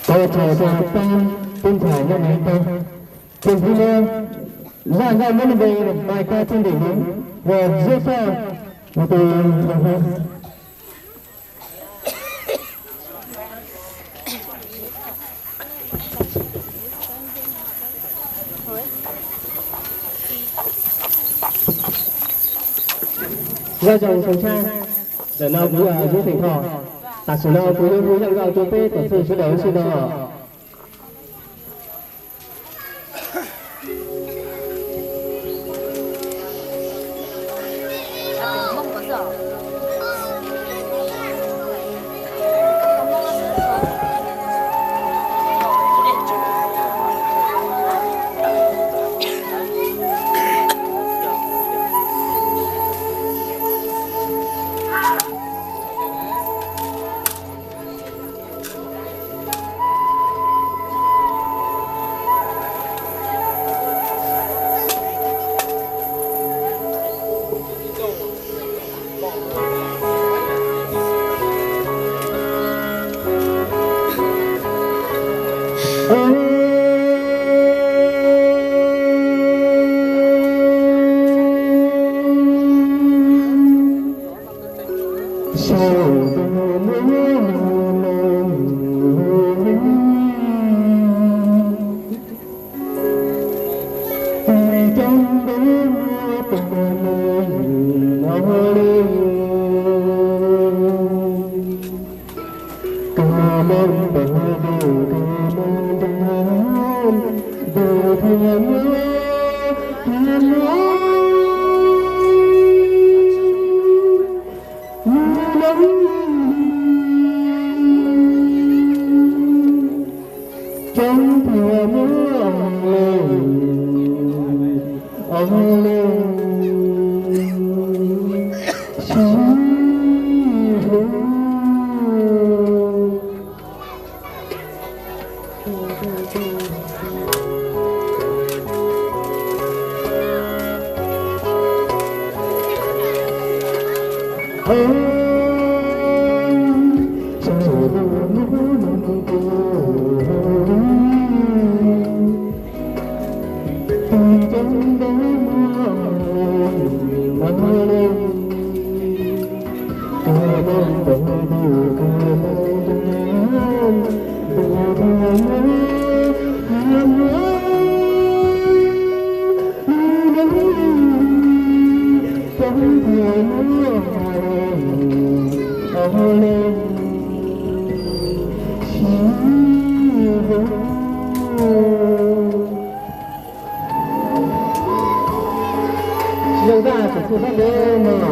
Tau txog rau peb tub ntxhais nyob hauv tau, tus ntxhais no, zaj nkauj muab lub npe Mai Kab Thib Ntim no, uas Ziab Xaj, tus Nyob zoo tsoom saib, ntawm no kuv yog Zuv Xeem Thoj. Tam sim no kuv yuav hu yeej nkauj rau peb tom txwj sawv daws ua si no. Zoo zaj txhua txhua sab ntev no.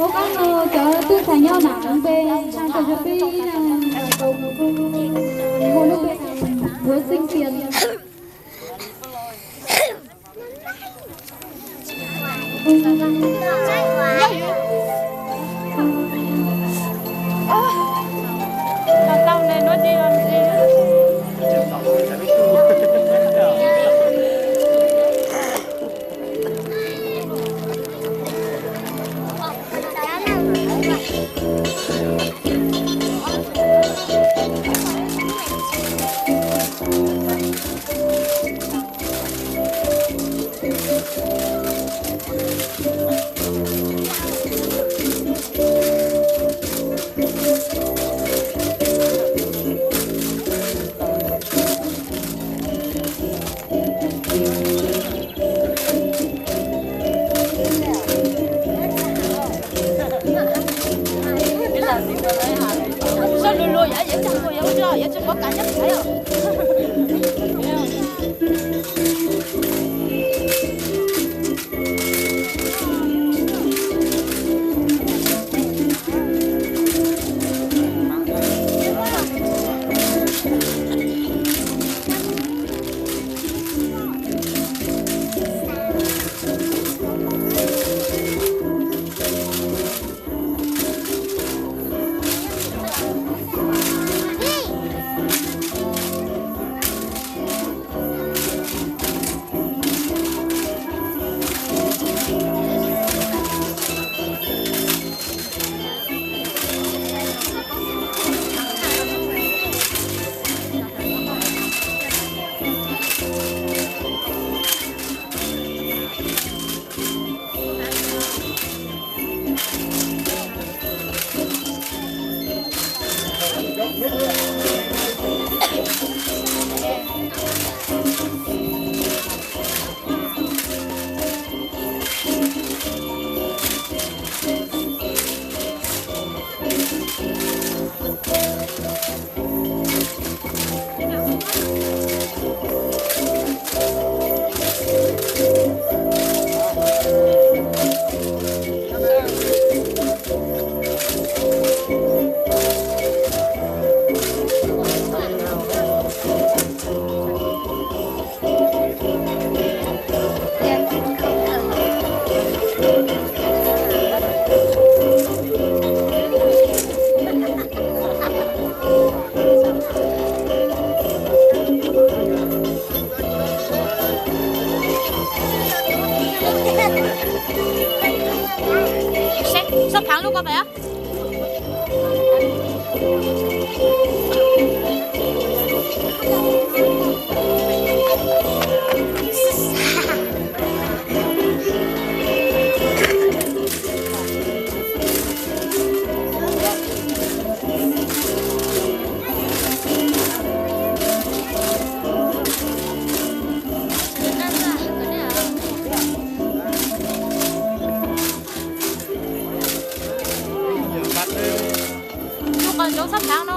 Ua koj no cov tub txhais nyob na npe tshaj tau cov peb ib na, ua lub npe Buav Xeeb Kias. Seb, soj phaav lub ko pab. Lub qos ntsoov sab phaav no.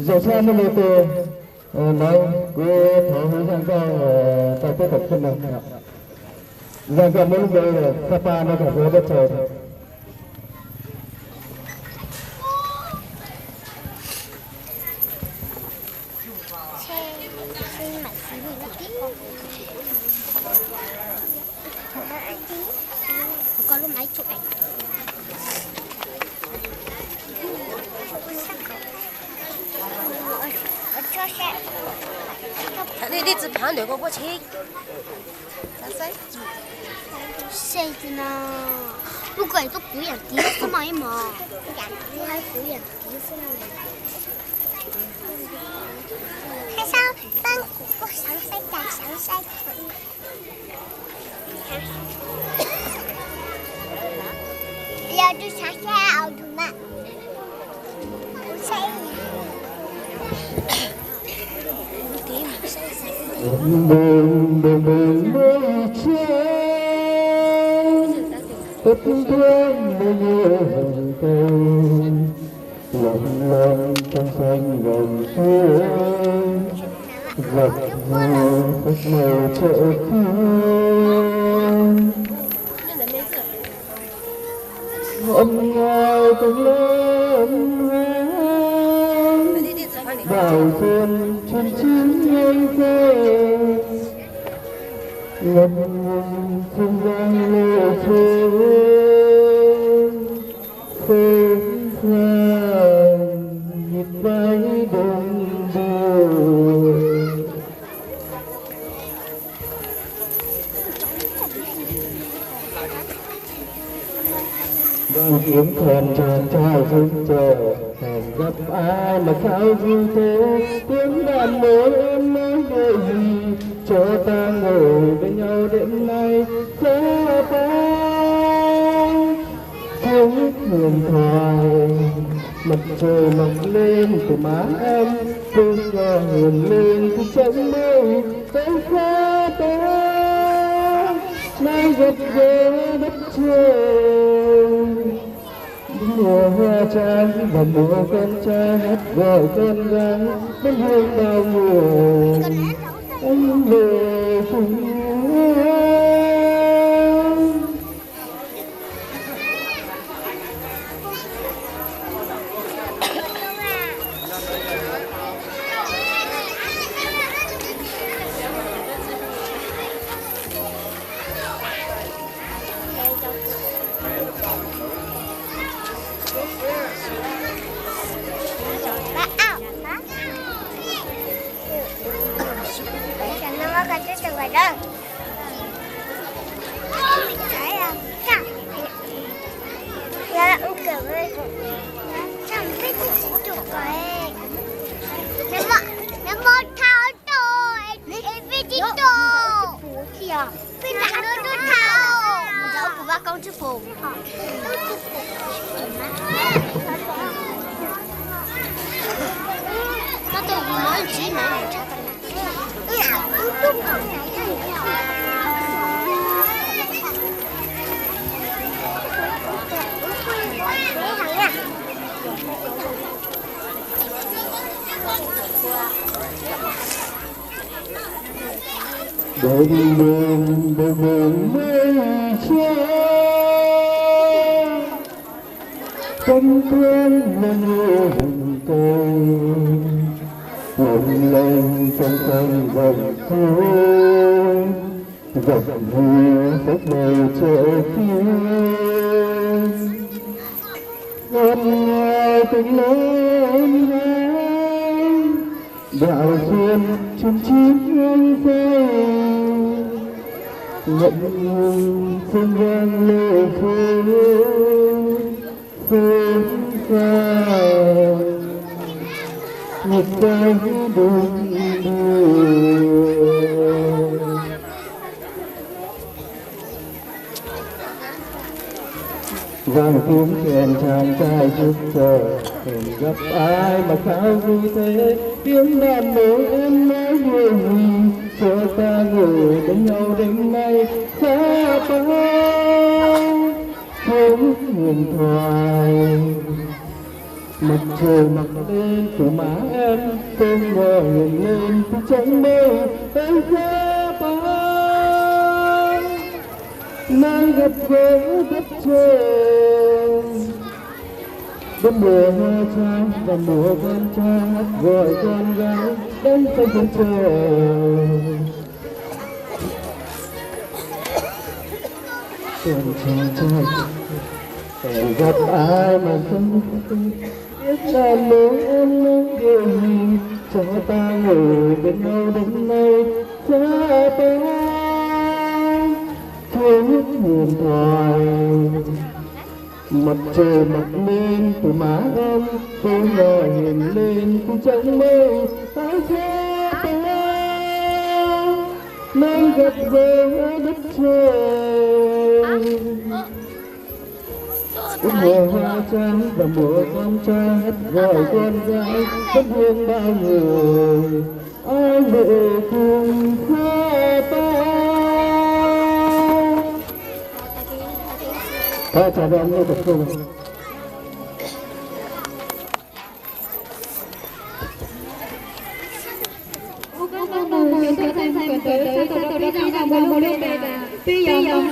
Zaum sab muaj li tes, lawv kuv thov hu zaj nkauj rau peb tom khij no. Zaj nkauj muab lub npe Xab Paj no kom hu dab tsi. Thaum nej tsis phav ntawm koj pob tsheb. Saib no, lub ko tuaj kwv yam kiv xwb mas ib mos. Tuaj kwv yam kiv xwb mas. Saib saib, kuv kuj xav saib cas xav saib. Yog tus xav saib au tus mas. Lom lom trong xanh vòng xuôi, dọc dừa sắc màu chợ phiên. Ấm no trong lắm hang, đảo xuân trên chín ngang dây, ngập ngừng không gian lê sương. Khúc ca nhịp bay đông đưa. Đang kiếm thèm chàng trai dưng chờ, hẹn gặp ai mà sao vui thế, tiếng đàn mới em nói điều gì, cho ta ngồi bên nhau đêm nay, xa ta. Chiếc hương thoại, mặt trời mọc lên từ má em, tung cho hồn lên từ trắng mây, bay xa ta, nay gật gỡ đất trời. Mùa hoa trái và mùa con trai hát gọi con gái, vẫn hương bao mùa, anh về cùng em. Đêm đêm đêm đêm mây che, tâm thương nâng niu hùng cầu, lòng lênh trong xanh vòng xuôi, dọc mưa sắc màu chợ phiên. Ngọt ngào tình lối hái, đạo xuân trên chín nắng dây, ngậm ngùi sương vang lê khê, sương xa, nhịp tay đung đưa. Vàng tiếng kèn chàng trai khúc chờ, hẹn gặp ai mà sao vui thế, tiếng đàn nối em nói điều gì, cho ta gửi đến nhau đêm nay, khóa bao chiếc huyền thoại. Mặt trời mọc lên phủ má em, sương mù hiển lên phủ trắng mây, em khóa bao. Nơi gặp gỡ đất trời, đêm mùa hoa trắng và mùa con trai hát gọi con gái đến sân khấu trời. Chàng trai, hẹn gặp ai mà sao, biết là nếu em nói điều gì, cho ta ngủ bên nhau đêm nay, khóa bao chiếc huyền thoại. Mặt trời mọc lên phủ má em, sương mù hiển lên phủ trắng mây, ta sẽ nơi gặp gỡ đất trời. Ước mùa hoa trắng và mùa con trai hát gọi con gái rất hương bao người. Ai về cùng khóa bao. Thôi, chào đón, tiếp tục. Ub, koj tau nug cov thầy mục cov ntawd xa tau rau peb nqa mus lub npe tas peb yog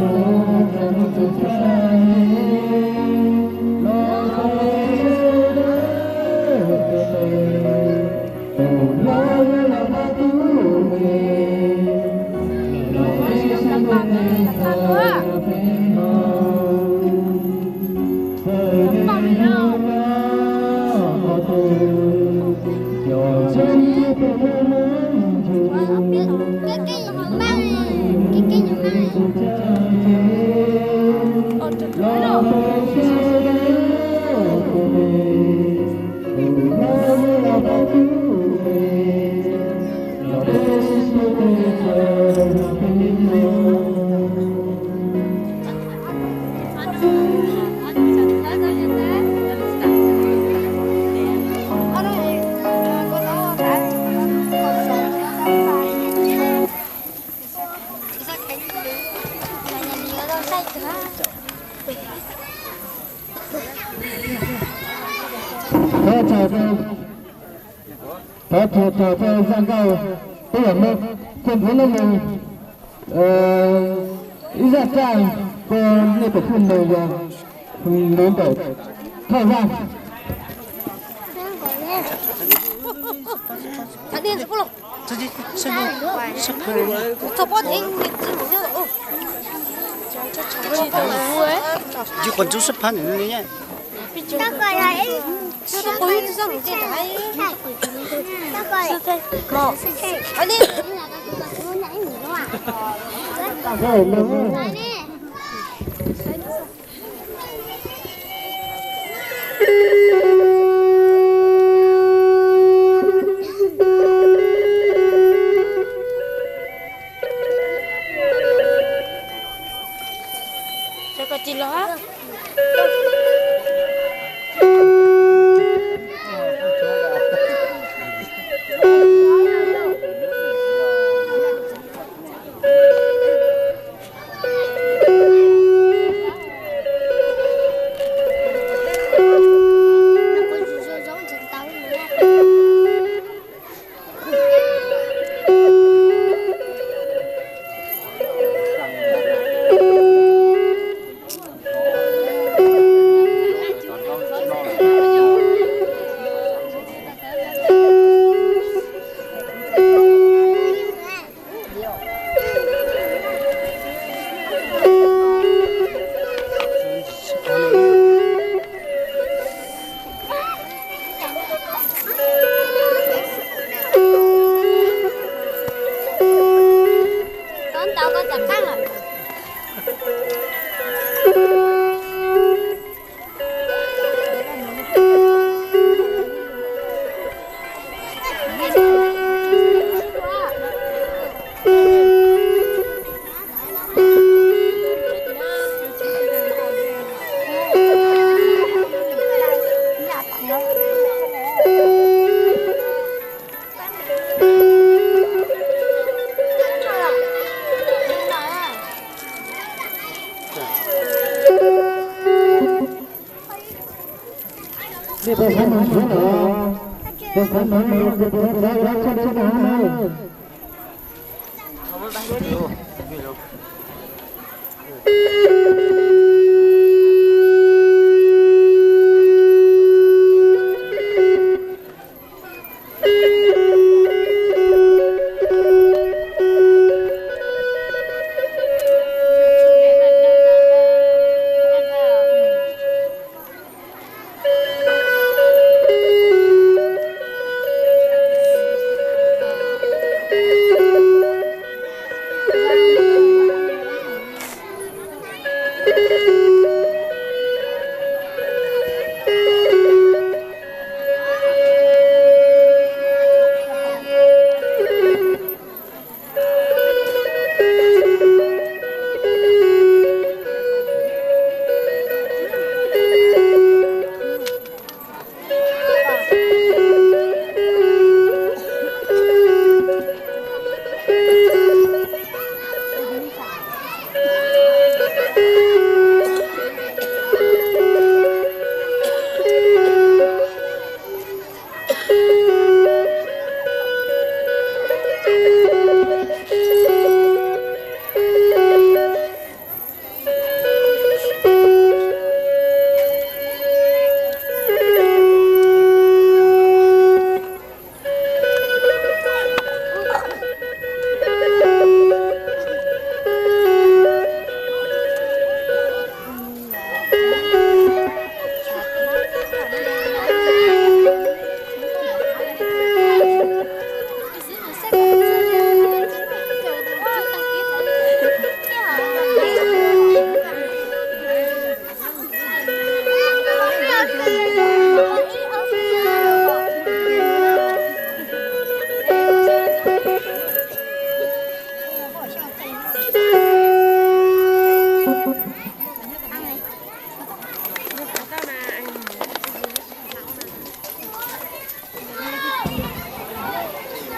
Hmoob. Thov txog rau, thov txog rau zaj nkauj tub yam Hmoob, txog ntawm no mus ib zaj tsaj rau nej cov phooj ywg yog lub ntawm thaj zaj. Thov txog rau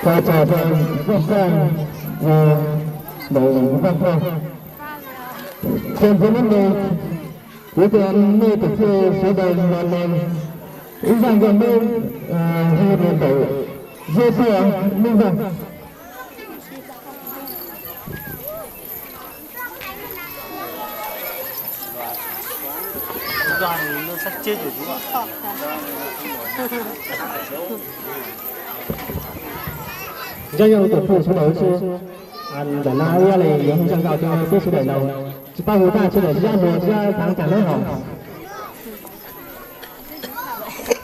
Vaj Xaj, Vaj Xaj. Ces ntxiv no kuv cov nej tus thawj sawv daws los ib zaj nkauj meb hu nws ntawm zeb tuaj meb vaj. Nco ntsoov tus phooj ywg sawv daws, ntawm no ua li yuav hu zaj nkauj rau peb sawv daws no, tsis paub hu tab sawv daws zab mus zab thav cas nawb hos.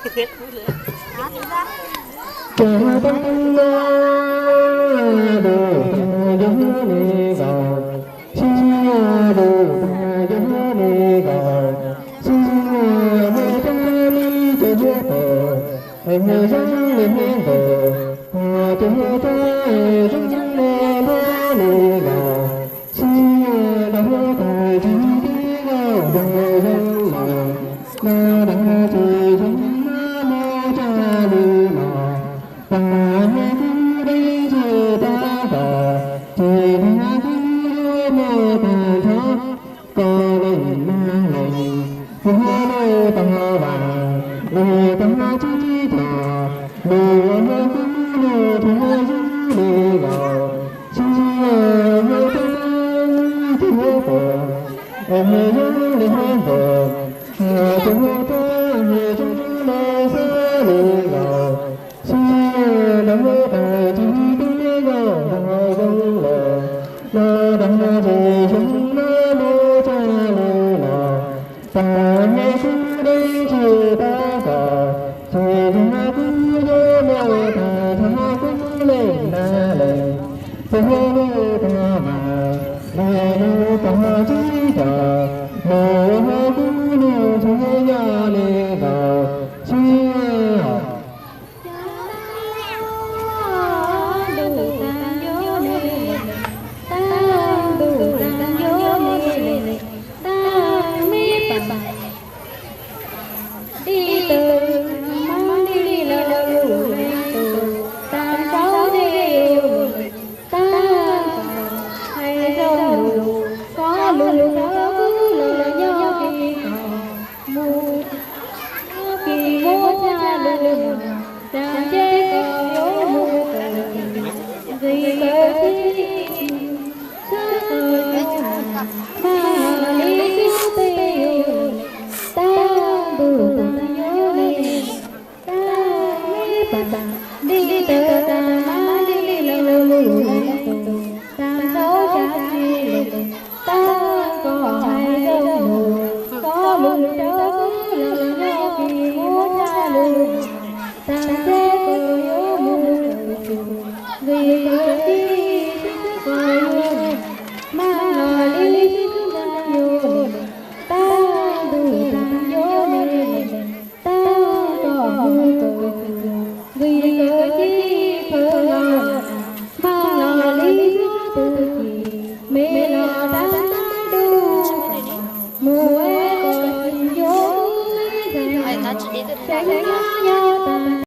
Ces teb no du tag yog li nkaus, tsis du tag yog li nkaus, tsis muaj dab li ces huab tus, es zoo li huab tus, tus huab tus zoo li huab li nkaus, tsis du tag tsis tib nkaus zoo zoo los, no tag tsis zoo no mus tsa li los, tag hais kub deb tsis tau kom, tsis tag kub mus tag nrho, koj leej mag leej, kuv leej tau vam, leej tau tsis tsis tau, nws ua kub nws tsis zoo li nkaus, tsis ua kub tsis huab tus, es zoo li huab tus, tus huab tus es zoo li xab li nkaus, tsis du tag tsis tib nkaus zoo zoo los, no tag tsis zoo no mus tsa li los, tag hais kub